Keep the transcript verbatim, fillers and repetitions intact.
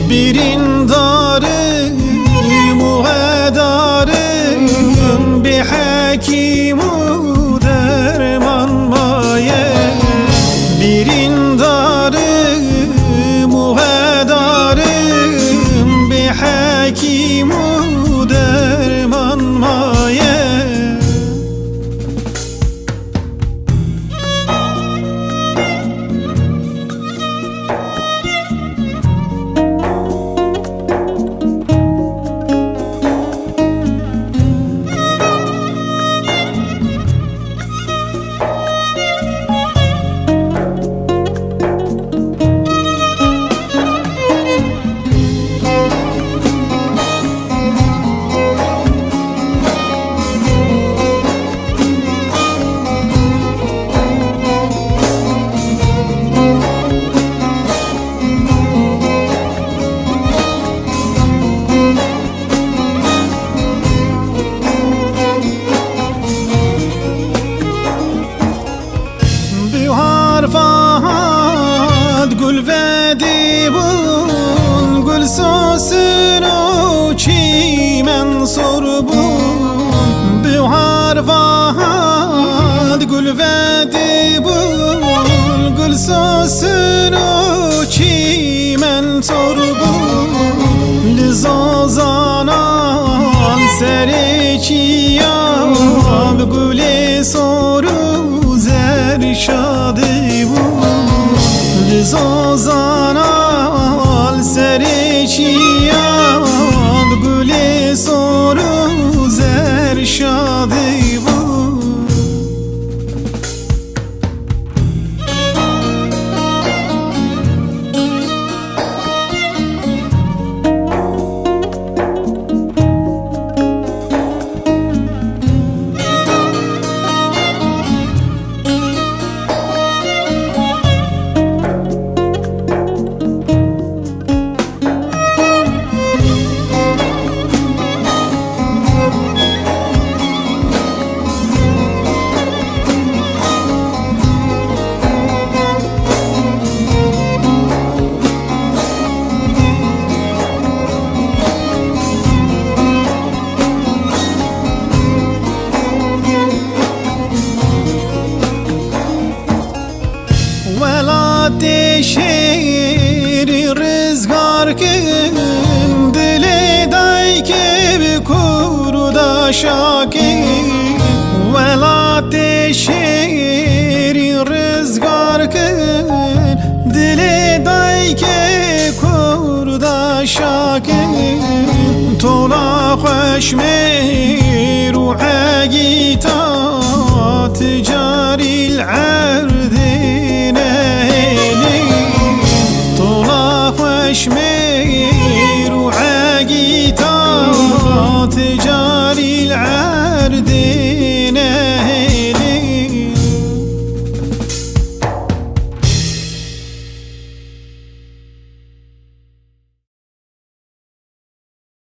Birîndarim û hedarim bê hekîm û derman maye. Birîndarim û hedarim bê hekîm û derman maye. Bihar ve hat gul vedî bûn, gul sosin û çîmen sor bûn. Bihar ve hat gul vedî bûn, gul sosin û çîmen sor bûn. Li zozana li serê çiya bi gulê sor û zer şadî bû. Li zozana li serê çiya bi gulê sor û zer şadî bû. Welatê şêrî rizgar kin, dilê dayikê bi kûr û daşa kin. Welatê şêrî rizgar kin, dilê dayikê kûr û daşa kin. Tola xweş mêr û egîta ti carî li erdê nehêlî. Tola xweş mêr û egîta ti carî li